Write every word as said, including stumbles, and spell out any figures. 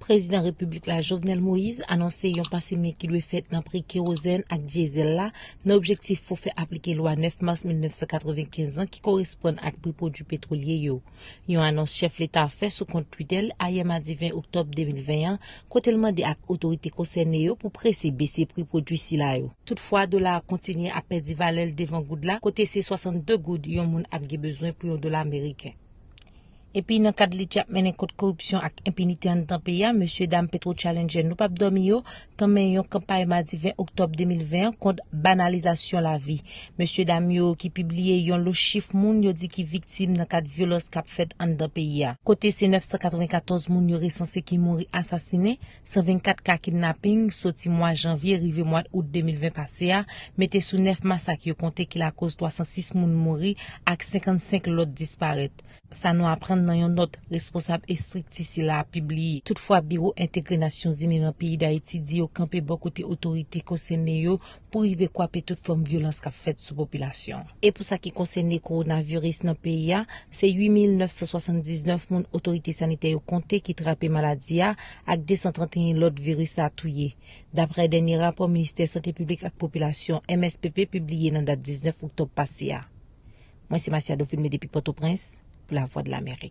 Prezidan Repiblik la, Jovenel Moïse, anonse yon pase men ki dwe fèt nan pri kerozèn ak dyezèl la, nan objektif pou fè aplike lwa nèf mas mil nèf san katrevenkenz lan ki koresponn ak pri pwodui petwolye yo. Yon anons chèf leta fè sou kont Twitter l ayè madi ven oktòb de mil ven an, kote l mande ak otorite konsène yo pou prese bese pri pwodui sila yo. Toutfwa, dola a kontinye ap pèdi valè l devan goud la, kote se swasannde goud yon moun ap gen bezwen pou yon dola ameriken. Epi nan kad lit y ap mennen kont koripsyon ak enpinite anndan peyi a, mesye dam Petro Challenger Nou P ap Dòmi yo tanmen yon kanpay madi ven oktòb de mil ven an kont banalizasyon lavi. Mesye dam yo ki pibliye yon lo chif moun yo di ki viktim nan kad vyolans k ap fèt anndan peyi a. Kote se nèf san katrevenkatòz moun yo resanse ki mouri asasinen, san vennkat ka kidnaping soti mwa janvye rive mwa out de mil ven pase a, mete sou nèf masak yo konte ki lakoz twa san sis moun mouri ak senkannsenk lòt disparèt. Sa nou aprann nan yon nòt responsab estrikti sila a pibliye. Toutfwa, Biwo Entegre Nasyonzini nan peyi Dayiti di yo kanpe bò kote otorite konsène yo pou rive kwape tout fòm vyolans k ap fèt sou popilasyon an. E pou sa ki konsène kowonaviris nan peyi a, se uit mil nèf san swasanndiznèf moun otorite sanitè yo konte ki trape maladi a ak de san tranteyen lòt viris la touye, daprè dènye rapò Ministè Sante Piblik ak Popilasyon, M S P P, pibliye nan dat diznèf oktòb pase a. Mwen se Marcia Dauphine depi Pòtoprens pou Lavwadlamerik.